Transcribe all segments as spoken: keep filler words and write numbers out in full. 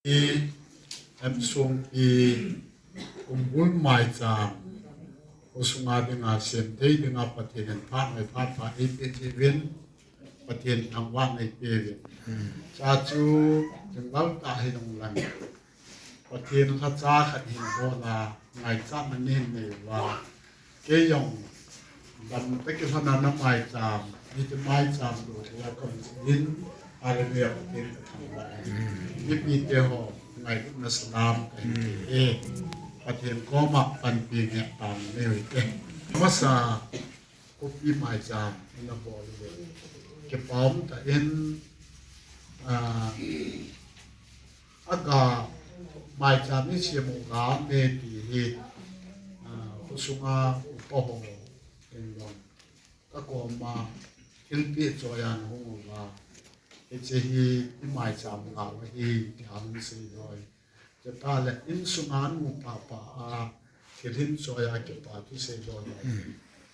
Emsung i kumbul maicham khosunga dinga sem thei dinga Pathen in phat mai phat pha eipeh uvin, Pathen thangvah eipeh uvin. Cha chu tingval tah hi nung lang Pathen lhacha khat hin bol a ngaichatna nei nei uva. Kei jong, dam tah kilhona na maicham, hiti maicham lo thei a kaum jeh in, hallelujah, Pathen kathangvah e. Mipite ho, ngailutna salam kahin pe e. Pathen koma panpi ngeh tang nei u hite. Masa, khopi maicham, ina bol uve. Kipa um tah in, ah, aga maicham ni siam u ga me ti hi, ah, khosunga upa ho in jong kakoma thilpeh choi a nahung uva. Hiche hi i maicham ga u ahi ti hung sei loi. Chutah le insunga nupa pa a thil hin choi a kipa thu sei loi.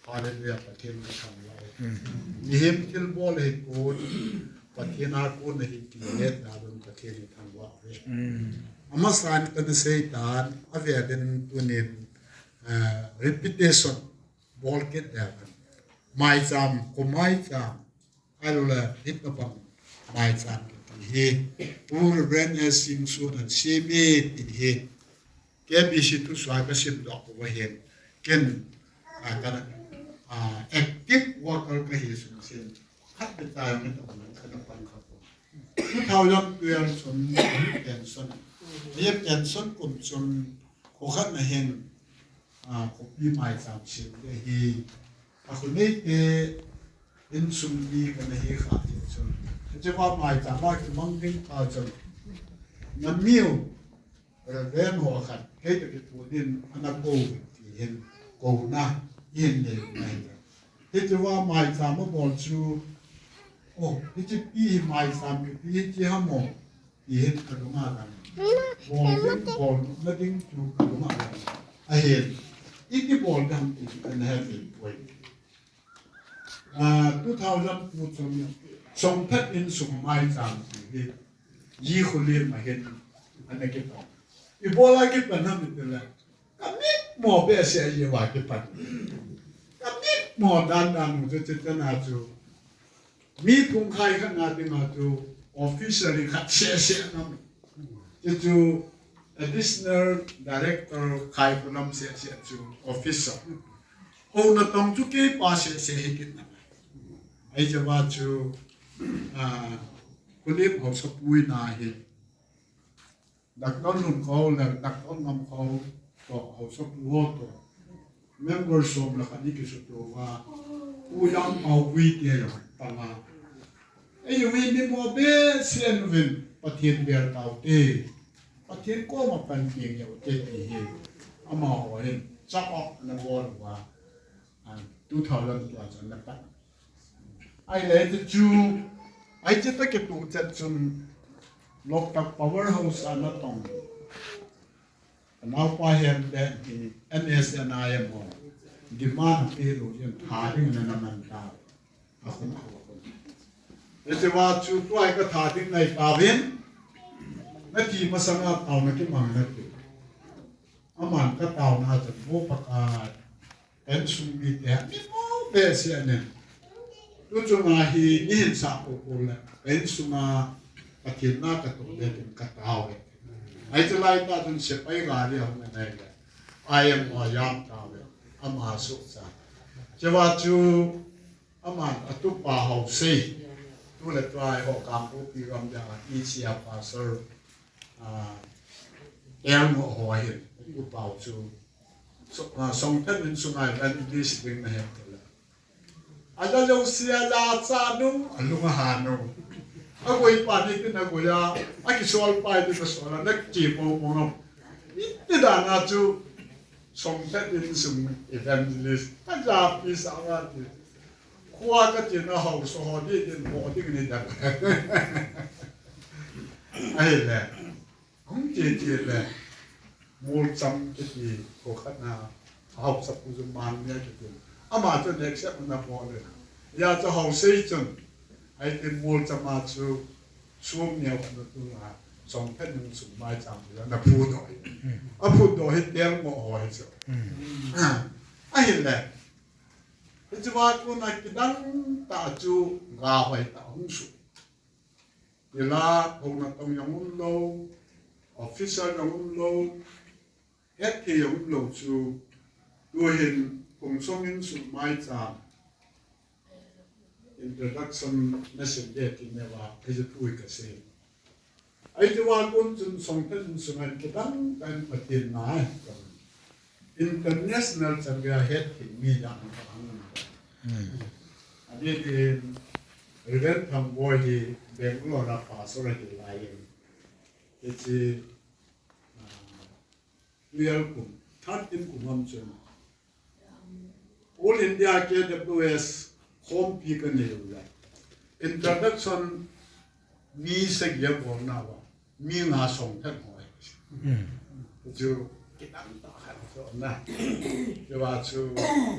Hallelujah, Pathen kathangvah e. Mihem thilbol hipon, Pathen a kon ahi ti het nadin Pathen kathangvah e. Amasan kana sei tan, avel in tunin, eh, repetition bol kit ding. Maicham, kho maicham, ahilou le, hitobang maicham kiti hi. Pu Reverend S Singson in asem e ti hi. K B C thusoh a kasim doh uva hin. Ken, ah, kana, ah, active worker kahi sung sin. Khat beh tah jong hitobang kana pan kha poi. Two thousand twelve chun, pension. Hiche pension kum chun, kho khat na hin, ah, khopi maicham sem ding ahi. Akhoneite insung mi kana hi kha jeh chun. Hiche va maicham a kimang ding pa chun. Namiu, Reverend ho khat, kei toh kiton in ana kou ti hin, kouna, ihin nei u ahi. Hiche va maicham abol chu, oh, hiche pi hi maicham kiti hiche ham o, ti hin kalunga lang. Bol ding, bolna ding chu kalunga lang. Ahin, iti bol ding ham ti kana he thei poi. Ah, two thousand two chun, Songthat insung maicham ti hi, Ji Kholim a hin, ana kipan. Ibola kipan ham itile, kamit mo behseh a ji va kipan. Kamit mo dan dan u chu, chu chana chu. Mi phung khai khat na dinga chu officer khat seh seh ngam. Chu chu additional director khai kunam seh seh chu officer. Ho natong chu kei pa seh seh hi kit na. Ahi jeh a chu, ah, Kholim haosapu in ahi. Doctor Lun Kho le Doctor Ngam Kho toh haosapu ho toh. Member som le khat ni kisuto uva. U Jam Pau Gui te jong panga. Eiho hi mi mo behseh uvin Pathen bel tau te. Pathen koma panpi ngeh u te ti hi. Amaho hin. Cha ok na bol uva. Ah, two thousand two a chun na pan. Ahile hiche chu, hiche toh kituh chet chun, Loktak Powerhouse a natong. Anaopa Henpen hi N S N I M ho. Demand apeh lou jeh in tha ding in ana man ta. Akhun, akhun. Hiche va chu tua hi katha ding nai tauvin. Nati masanga taona kimang nati. Aman kataona chun, Mo Pakai, ka insung mite, mi mo behseh ahi. Tuchunga hi, neihin sah popo le, ka insunga Pathen na katoh le tin katao e. Hiche laitah chun sepai gari ahung anai le, I M O a jam tauve, ama suhcha. Hiche va chu, aman atupa Haosei, tu le tua eiho Kangpokpi gamdang a, E C a pastor, ah, Elmo ho ahin, atupa u chu, So, ah, Songthat insunga evangelist ding nahet tile. Aja jouse a aja cha nu, alung ahan u. Agoi pa ni tin agoi a, akisol pa ni tin asol a, nakipopo ngam. Iti dan a chu, Songthat insung evangelist, aja pi sa va ti. Khua kati na haosa ho ni tin ho ding ni dan. Ahile. Hung che che le, Molcham kiti kho khat na, haosapu chu Mangnia kiti. Ama chu next step na bol le. Hia chu Haosei chun, ahi tin Molcham a chu, sum neo khat na tu la, Songthen insung maicham hi ana phutdoh hi. Aphutdoh hi Telngoh ho hi chu. Ahile, hiche a kona kidang tah chu ga hoitah hung suh. Ila houna tong jong umlou, officer jong umlou, hetthei jong umlou chu, tuhin Phungsong insung maicham introduction nasim ding ti neiva, hiche thu hi kasei. Hiche a kon chun Songthen insunga kidang tah in Pathen na a international chan geiya hetthei mi jong kahung. Adeh in Reverend Thangboi hi Bangalore a pastor ahi laiyin, hiche, ah, twelve kum, thirteen kum ham chun All India K W S khompi kanei uleh, introduction mi sagi abolnauva mi nga Songthen ho ahi. Chu kidang tah khat chu na. Chua chu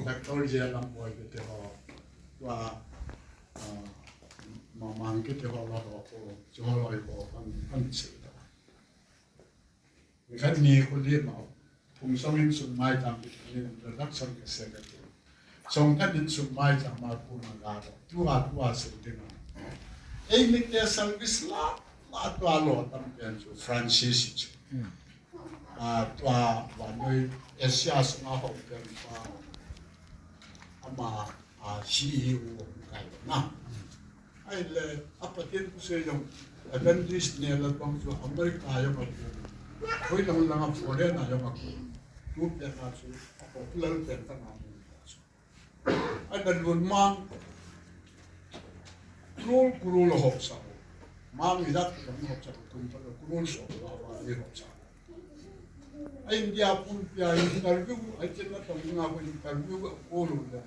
Doctor J Lamboi kiti ho, tua, ah, Mamang kiti ho, loi ho, chu ho loi ho kan, kan sei ta. Nikhat ni khu lim a, Phungsong insung maicham introduction kasei kati. Songthen insung maicham a kona ga doh, tua, tua sei dinga, eimite service lah lah tua lou tampen chu Francis chu. Ah, tua vannoi Asia sunga houpen pa, ama, ah, C E O ngai na. Ahile, a Pathen thusei jong, Adventist neh le tuang chu America jong akou, hoilang langa foreign a jong akou. Tupet a chu a popular pen tah a amu chu. Adalun mang, crore crore ahopsah u. Mang ijat jong ahopsah u, kum pha le crore som la va ahopsah u. A India pumpia interview, a China tong nga interview akou le.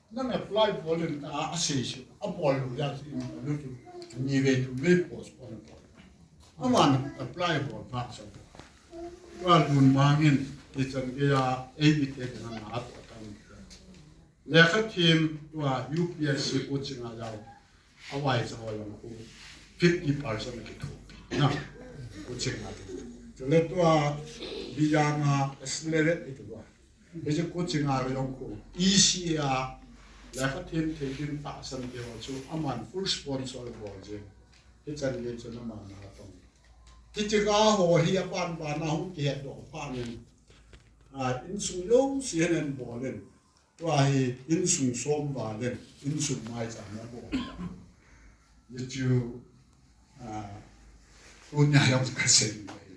Nang apply bol in tia asei chu, abol lou jeh a chu interview chu ni vei thum vei postpone abol. Aman apply bol phat chu, tua lun mang in, hichan geiya eimite dinga na atoh tan. Lekha them tua U P S C coaching a jao, avaicha ho jong khu fifty percent akithopi na, coaching a. Chule tua Bijang a Accelerate iti tua, hiche coaching a jong khu E C A a lekha them thei ding tahsan te ho chu aman full sponsor bol jeng. Hichan gei chun aman na atong. Hiche ga ho hi aban ban a hung kihetdoh phat in, ah, insung jouse hin abol in, tua hi insung som val in insung maicham abol. Hichu, ah, tunia jong kasei mai.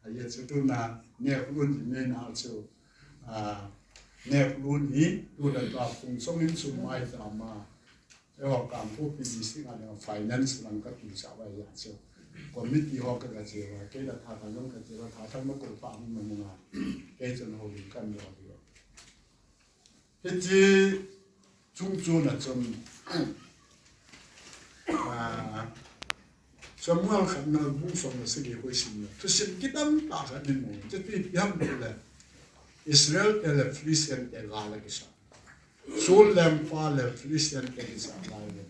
Ajeh chu tuna Nekhlun hi neina chu, ah, Nekhlun hi tuna tua Phungsong insung maicham a, eiho Kangpokpi district a dinga finance lang katuisah uva, ajeh chu committee ho ka, kache uva, kei le Thathang jong kache uva, Thathang ma kol pa hung na munga, kei chun houlim kan bol uva. Hiche chung chon a chun, ah, Samuel khatna bung som le sagi khu isim le, thusim kidang tah khat imu. Chuti ipi ham tile, Israel te le Philistine te gal akisa. Saul lengpa le Philistine te kisa lai le,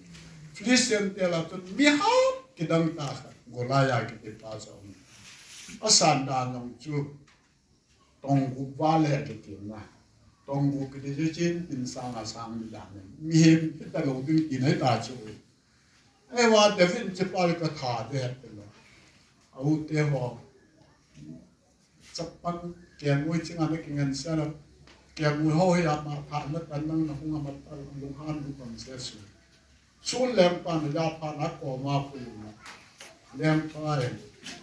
Philistine te lah a chun mi hat kidang tah khat, Goliath kiti pa chu aum. Asan dan jong chu tong gup val ahi kiti na. Tong gup kiti chu chin tin sang a sang ni dan ahi. Mihem hita lou ding tina hita chu. Ahivang David in hichepa hi katha ding ahi tilou, a u te ho, chapang kelngoi ching a ana kingansei a, kelngoi ho hi ama thah na tan nang na hung a, ama thah lunghan lunghan se su. Saul lengpa na ja phat na koma pui na. Lengpa e,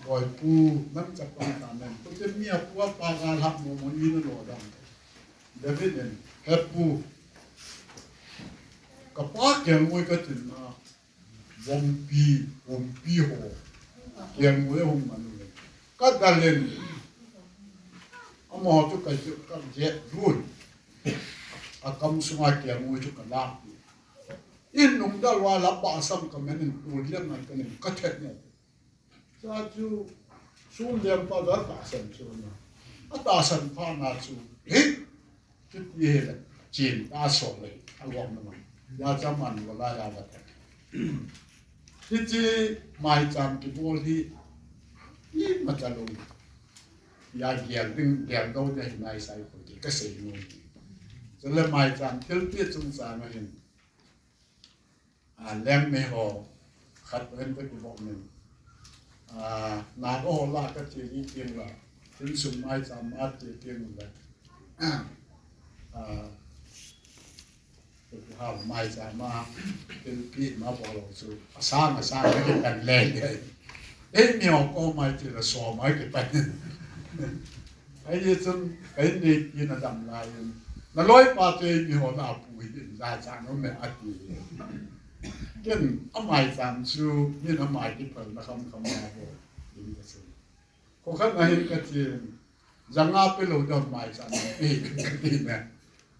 boipu, nang chapang ta nen. Kute mi apu apa ga lhah mo mo ni na lo dam. David in, he pu, kapa kelngoi katin na, vompi, vompi ho kelngoi ahung man u le, kadal in, amaho chu ka, kajet lhun. Akam sunga kelngoi chu kalah. In nung dal uva la bahsam kamen in, tol liam ngai kanen, kathet ne. Chua chu Saul lengpa chu atahsan chu na. Atahsan phat na chu, hei, chuti hile, chen ta so le, agom na ma. Hijeh chun aman Goliath ava thek. Hiche maicham kibol hi, Imacha lou. Ya gel ding, gel dou ding ahi nai sai ko ti kasei nom. Chule maicham thilpeh chungchang a hin. A, lengmei ho, khat hin kakibol in. A, natoh ho lah a kache ji teng le. Insung maicham a che teng le. A, Hao maicham a, thilpeh ma bol lou chu, asang asang a kipan lele. Eimi ho koma chu la som a kipan. Ahi chun, ka in neipi na dam lai in. Na loipa chu eimi ho na pu hi in, ja cha no me ati. Ken amaicham chu, min amai kipan na kham kham na bol. In ka chu. Kho khat na hin ka chin, janga pe lou dam maicham pe ka ti na.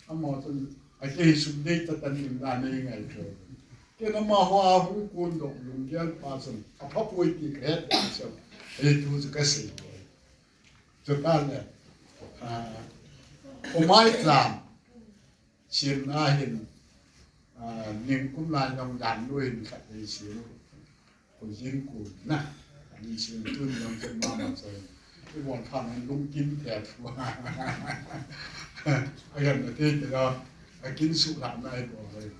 Amaho chun, a kei sum dei ta tan in da nei ngai ko. Ken amaho a hung kun dong lunggel pa chun, apha poi ti ka het ta chun. Ei tu chu ka sei. Chu ta le, a, kho maicham. Semna hin, a, ningkum lai jong dan lou hin khat nei sem. Kho jing kun na. Ani sem tun jong ken mama choi. Ibon phan lungkim the thu. Ayan na te te da. Akin su la na ibon le.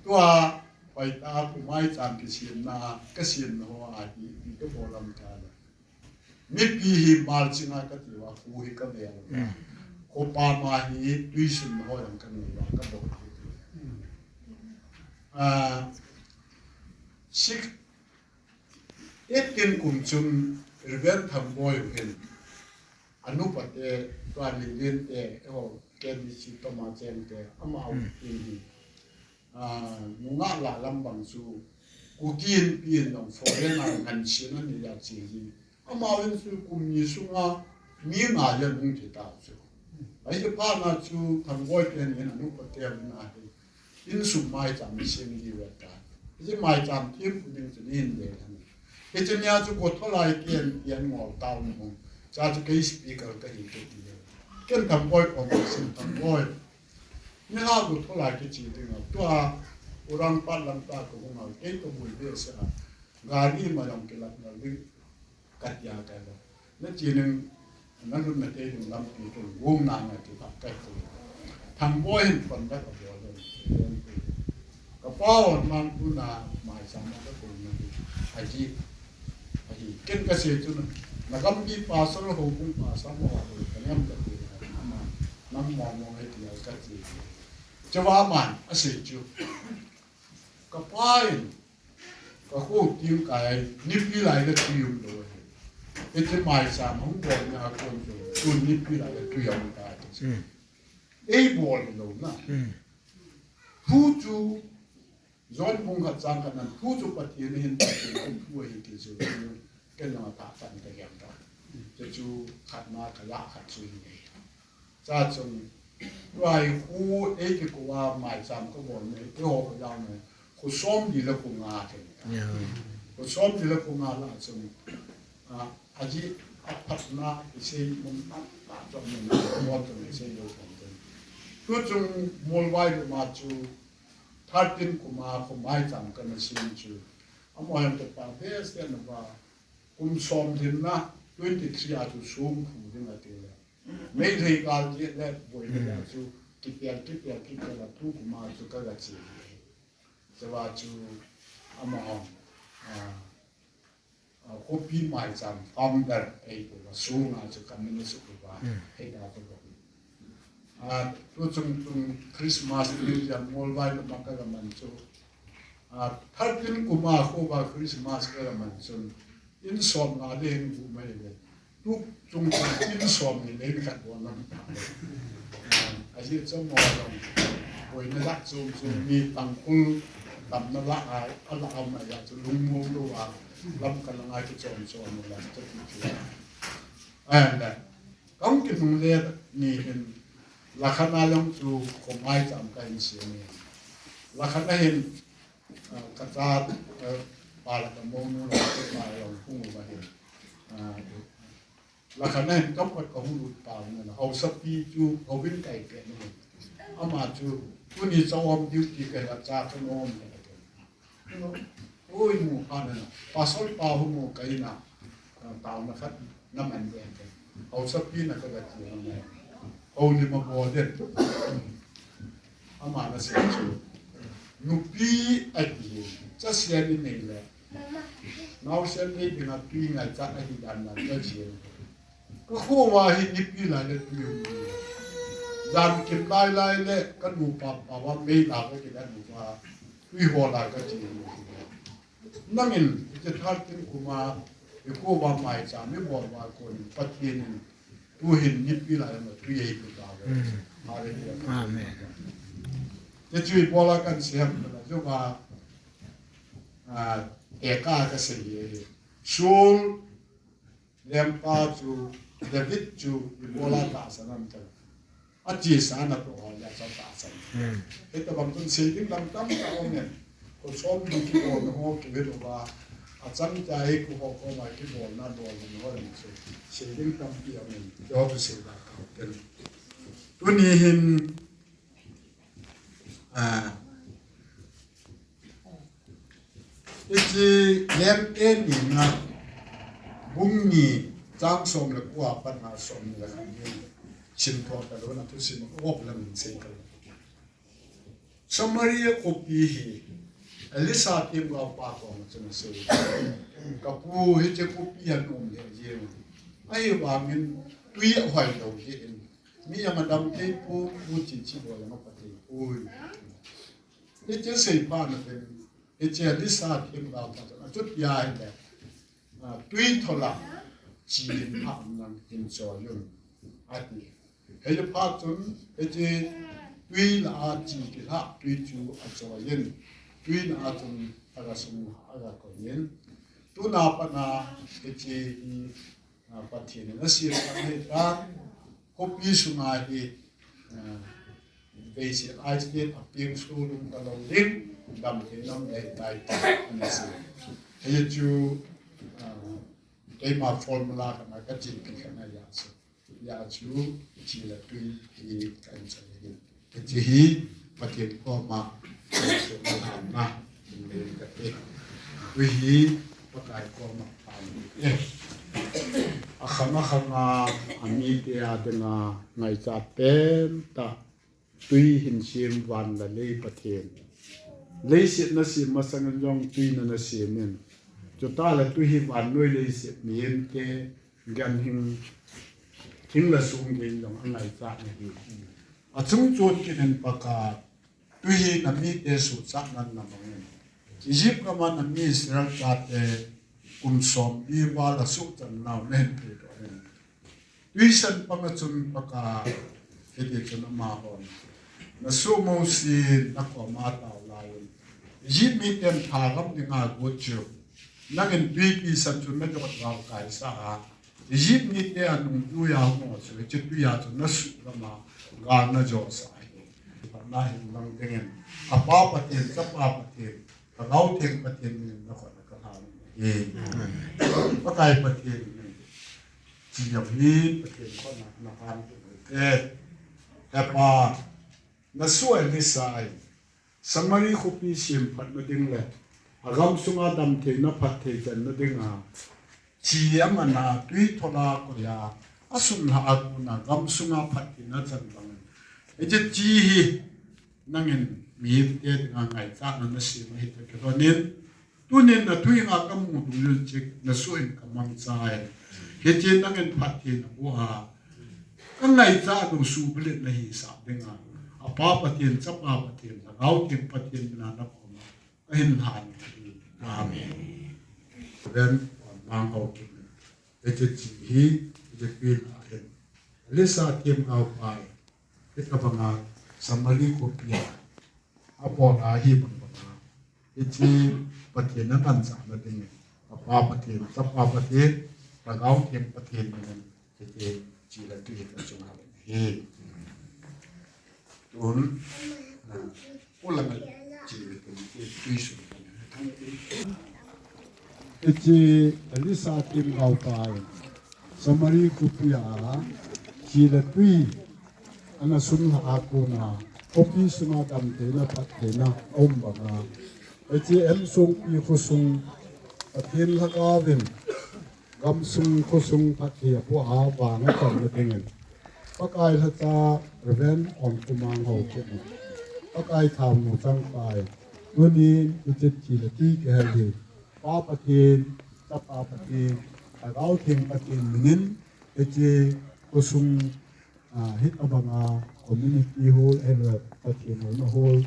Tua, hoitah a kho maicham kisemna, kasemna ho a hi, hi kabol lam ta le. Mipi hi malching a kati uva, kho hi kavel uva. Mm. Kho pam a hi tuisun ho jong kanei uva, kabol hi. Mm. A, six, eighteen kum chun Reverend Thangboi hin. Anupa te, tua Lelen te, eiho, K B C Toma Cheng te, amaho, mm, tin hi. A, nungah lah lam bang chu, Kuki Inpi in jong foreign a ngansen anei a che ji. Amaho in chu kum ni sunga mi nga le hung thi tau chu. Ahi phat na chu Thangboi pen in anupa te in ahi. Insung maicham sem ji ve ta. Hiche maicham thempu ding chu nei in le han. Hiche nia chu Kho Tholai ken ken ngol tau mo. Cha chu kei speaker kahi kei ti le. Ken Thangboi kom sin Thangboi. Ni ha Kho Tholai kiche ding a, tua Urangpat lam ta kahung a, kei kabol behseh a, gari ma jong kilah ngal ding kati a kahi. Na che ning, na lhun na tei ding lampi ken gong na na kipah kahi. Thangboi hin conduct abol in. Ka pa hon mang tu na maicham a kakoi na hi. Aji, ahi, ken kasei chu na, na gampi pastor ho kung pastor ho ho, ka niam ka ti na, ama, nang mo mo he ti a ka ti. Chava man, asei chu. Ka pa in, ka kho ting kai, nipi lai ka tui um lou he. Ete maicham hung bol na kon chu, tu nipi lai ka tui um kai. Mm. Ei bol lou na. Mm. Thu chu, John bung khat chang khat nan thu chu Pathen in Pathen a um thu ahi ti chu ken jong atahsan ka gel ta. Chu chu khat na ka lah khat chu hi. Cha chun, tua hi khu ei kiko a maicham ka bol nei, eiho ka jao nei, khu som li le khu nga ke. Yeah. Khu som li le khu nga lah chun, a, aji aphatna isei mun tam tah chom nei, mo chom isei lou chom chom. Chu chung Mualvailup ma chu, Thirteen kum a kho maicham kana sem chu. Amaho jong kipa behseh na ba. Kum som lhin na twenty three a chu song phu ding ati le. Meitei gal jeh le boina chu kipel, kipel, kipel a tu kum a chu kaga che. Chua chu amaho, a, A, khopi maicham founder eiho a sunga chu communist uva, mm, head a chu bou. A, tu chung chung Christmas New Year Mualvailup ma kaga man chu. A, thirteen kum a kho va Christmas kaga man chun. In som nga le in bu mai le. Tu chung chung in som ni le in khat bol lam ta. A, ahi chu mo lam. Boina dak chom chom mi Tangkhul tamna lah a, a lah a mai a chu lungmong lou a. Lamka langa kichom chom la chu ti chu. Ahin la. Kahung kinungle ni hin la khat na jong chu kho maicham kahin sem e. La khat na hin, a, kacha, a, pa la kamonu la khat pa jong hung uva hin. A, la khat na hin kam khat kahung lut pau na la. Haosapi chu houin kai pe na hin. Ama chu tuni cha um duty kahi a cha kanom kahi. Oi, mu pha na na. Pastor pa hu mu kai na. Taona khat na man den. Haosapi na ka ga ti na. Hou ni ma bo den. Ama na sei chu. Nupi a ti. Cha sia ni nei le. Naosen nei dinga tui ngaichat ahi dan na ka ji. Ka kho uva hi nipi lai le tui um. Jan kim lai lai le ka nu pa pa uva mei la ka ki da nu uva. Tui ho la ka ji. Nangin, hiche thar tin kuma, hiche kho uva maicham ibol uva kon, Pathen in, tuhin nipi lai a tui eipe tauve. Mm. Hallelujah. Amen. Hiche chu ibola kan sei ham kala, jong a, ah, eka ka sei hi. Saul, Lempa chu, David chu, ibola tahsan ham kala. Achesa natoh ho, ya cha tahsan. Hmm. Hitabang chun sei ding lam tamtah um e. Ko som ding kibolna ho, kihil uva. Achang cha hi ko ho koma kibolna, bolna ho le sei. Sei ding tampi um e. Yo tu sei da ka ken. Tuni hin, ah, Hiche Lamte nina bung ni chang som le ko a pat na som ni le khat ni sim thot talou na thusim a op lang sei talou. Samaria khopi hi Elisha themgao pa koma chun asei. Ka pu, hiche khopi a nom le jeng. Ahivangin tui ahoi lou jeh in. Mi ama dam thei poi, pu chi chi bol ama pha thei poi. Hiche sei phat na pen, hiche Elisha themgao pa chun, achuti ahile, ah, tui thola, chi hin phah nang hin choi un, ati. Hiche phat chun, hiche tui lah a chi kilhah tui chu achoi in, tui lah a chun aga sung aga koi in. Tuna pat na, hiche hi, ah, Pathen in asem ahi tan, khopi sunga hi, ah, Beisei a state a peng sulung talou ding, damthei nom nei tai ta, ana sei. Hiche chu, ah, keima formula kana ka chin ki kana ya chu. Ya chu, chi le tui hi ka in chai hi. Hiche hi, Pathen koma, na, nei ka te. Tui hi, Pakai koma, amen. Eh. Akhang akhang a, amite a dinga, ngaichat pen tah. Tui hin sem van le lei Pathen. Leiset nasem masang in jong tui na nasem in. Chutah le tui hi vannoi leiset mihemte ganhing, hing le song gei in jong angaichat na hi. Achung chon kit in Pakai, tui hi namite suhchatnan na bang in. Egypt gam a nami Israel chate kum somli val a suhchan nau nahin pui doh in. Tuisan panga chun Pakai, hiti chun amahon, na soh Mosi na koma atao lai un, Egypt miten thagam dinga got chu, nangin tuipi san chun na jot gal kaisa a, Egypt mite anung tui a hung chu, hiche tui a chun na suh gam a, gal na jot sa hi. Patna hin lang dingin, Apa Pathen, Chapa Pathen, Lhagao Theng Pathen min in na khut a ka lhan ahi. Amen. Pakai Pathen min in. Chi jong hi Pathen khut a na lhan ahi. He Pa, na soh Elisha in Samaria khopi semphat na ding le, agam sunga damtheina phatthei channa dinga, chi aman a tui thola koi a, asun lha a kona gam sunga phattheina chan bang in. Hiche chi hi, nangin mihemte dinga ngaichatna nasem ahi toh kilhonin, tunin na thu henga kamu dungjuiyin cheh, na soh in ka mangcha e. Hiche nangin phatthei naboh a, ka ngaichat dungjuiyin suhbulhit nahisah dinga, Apa Pathen, Chapa Pathen, Lhagao Theng Pathen mina na koma kahin lhan ahi. Amen. Reverend Mang Haokip in, hiche chi hi, hiche pin ahin. Elisha themgao pa in, hitabanga Samaria khopi a, abol a hi bang banga, hiche Pathen na manchahna dingin, Apa Pathen, Chapa Pathen, Lhagao Theng Pathen min in, hiche chi le tui hi ka chunga ahi. Tun, ah, u langa chi le tui hi tui sung. Hiche Elisha themgao pa in Samaria khopi a chi le tui ana sun lha a kona, khopi sunga damtheina phattheina aum banga, hiche Emsongpi khosung Pathen Lhagao in Gamsung khosung phatthei apoh a vang achanna dingin Pakai lhacha Reverend Ongkumang Haokip in Pakai thao mu changpai, tunin hiche thilha thi kihal hi Pa Pathen, Chapa Pathen, Lhagao Theng Pathen minin hiche khosung, ah, hitabanga community hall, ahilouleh Pathen houna hall,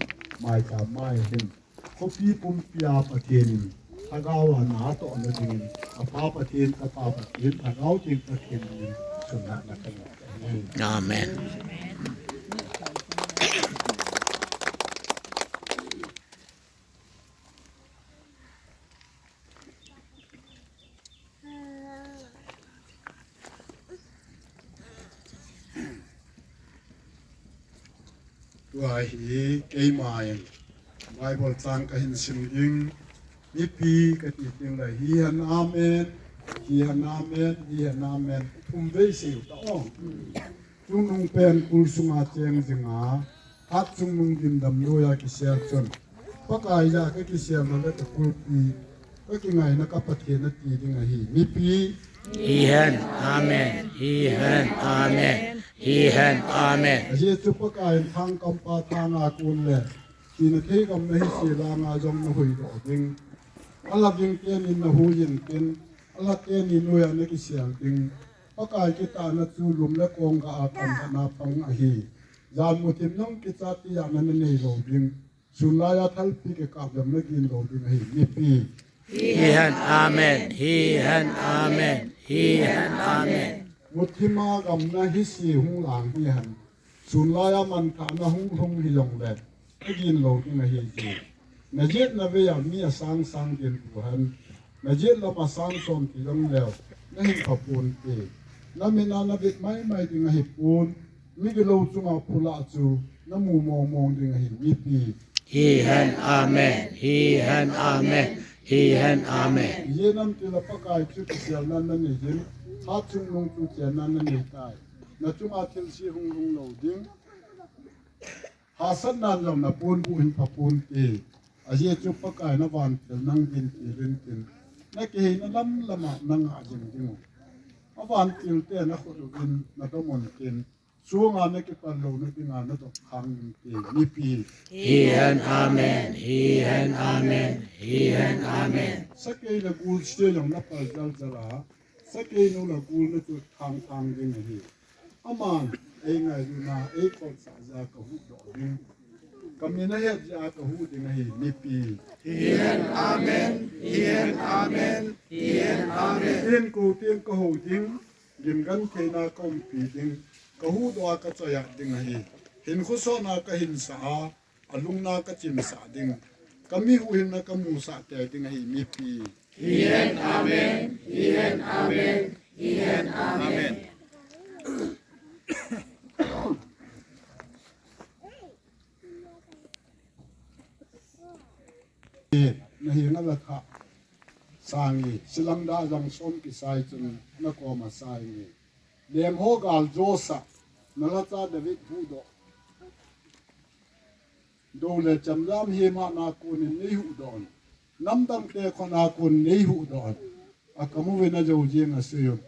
maicham mai hin khopi pumpia Pathen in Lhagao a natohna dingin, Apa Pathen, Chapa Pathen, Lhagao Theng Pathen minin sunga na kan. Amen. Tua hi keiman Bible chang kahin sim ding, mipi kati ding lai, hi hen amen, hi hen amen, hi hen amen. Thum vei seiu ta o. Chungnung pen kul sunga cheng jinga, Hatchungnung dimdam noiya kisel chun, Pakai jah a kakiselna le kakulpi, kakingaina ka Pathen ati ding ahi. Mipi. Hi hen, amen. Hi hen, amen. Hi hen, amen. Ajeh chu Pakai in thangkampa thanga kon le, thina thei gamna hise langa jong nahuhdoh ding. Alha ding teni nahui intin, alha teni noiya nakisel ding. Pakai kitahna chu lum le kong ga a pang khat na pang ahi. Jan muthim jong kichat tijatna nanei lou ding. Sun laiya thalpi kikap jong nagin lou ding ahi, mipi. Hi hen, amen. Hi hen, amen. Hi hen, amen. Muthima gamna hise hung lang hi hen. Sun laiya manthahna hung lhung hijongle, nagin lou ding ahi ji. Najetna veiya mi asang sang ding u hen. Najet lam asang som ti jongleu, nahin pha ponte. Namin a nabit maimai ding ahipon. Migilou chunga phulah chu namu mongmong ding ahi, mipi. Hi hen, amen. Hi hen, amen. Hi hen, amen. Ijeh inem itile Pakai chu kiselna nanei ding, Hatchungnung chu chenna nanei tai. Nachunga thilse hung lhung lou ding. Hahsatnan jong naponbuh hin pha ponte. Ajeh chu Pakai navantil nang dinpi rintin, nakiheina lam lama nangah jing ding u. Avantilte nakhut uvin nadom untin. Sunga nakipal louna dinga nadop khang unte, mipi. Hi hen, amen. Hi hen, amen. Hi hen, amen. Sakei le gul se jong napal jaljal a, sakeinu le gulna chu thangthang ding ahi. Aman eingailutna, eikholsah jeh a kahuhdoh ding. Kamin ahet jeh a kahuh ding ahi, mipi. Hi hen, amen. Hi hen, amen. Hi hen, amen. Inko teng kahou ding, gimgentheina kaumpi ding, kahuhdoh a kachoi-at ding ahi. Hinkho sotna kahinsah a, alungna kachimsah ding, kami huhhingna kamusah tei ding ahi, mipi. Hi hen, amen. Hi hen, amen. Hi hen, amen. Nahenga la thah sange, silangda jang som kisai chun nakoma sainge. Lengho gal josah, nalhacha David huhdoh. Dou le chamjam hemahna konin neihuhdoh un. Namdangte khutna konin neihuhdoh un. Akam uvin ajou jeng asui un.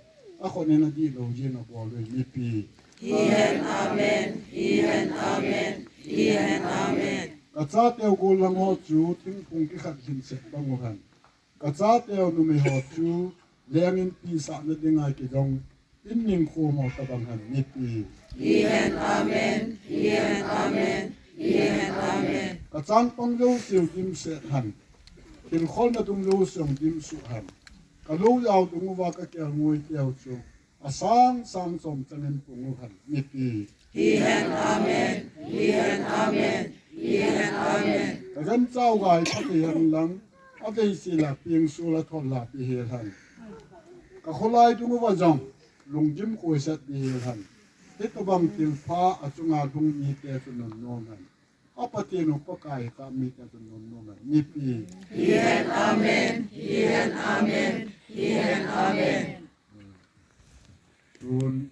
Akhutnin adihlou jeng abol uvin, mipi. Hi hen, amen. Hi hen, amen. Hi hen, amen. Kachateu gollhang ho chu thingphung kikhat lhinset bang uhen. Kachateu numei ho chu lengin pisahna dinga kidong, in ningkhom ho tobang hen, mipi. Hi hen, amen. Hi hen, amen. Hi hen, amen. Kachangpang jouseu dimset hen. Thilkholna dung jouseu dimsuh hen. Kalou jao dunguva kakelngoi teu chu asang sang chomchangin pung uhen, mipi. Hi hen, amen. Hi hen, amen. Hi hen, amen. Kaganchau gai phatthei henlang, aveisela pengsola tholla pehel hen. Kakholai dunguva jong lunggim khoisat pehel hen. Hitobang thilpha achunga lhung mite chu nunnom hen. A Pathen u Pakai kap mite chu nunnom hen, mipi. Hi hen, amen. Hi hen, amen. Hi hen, amen. Tun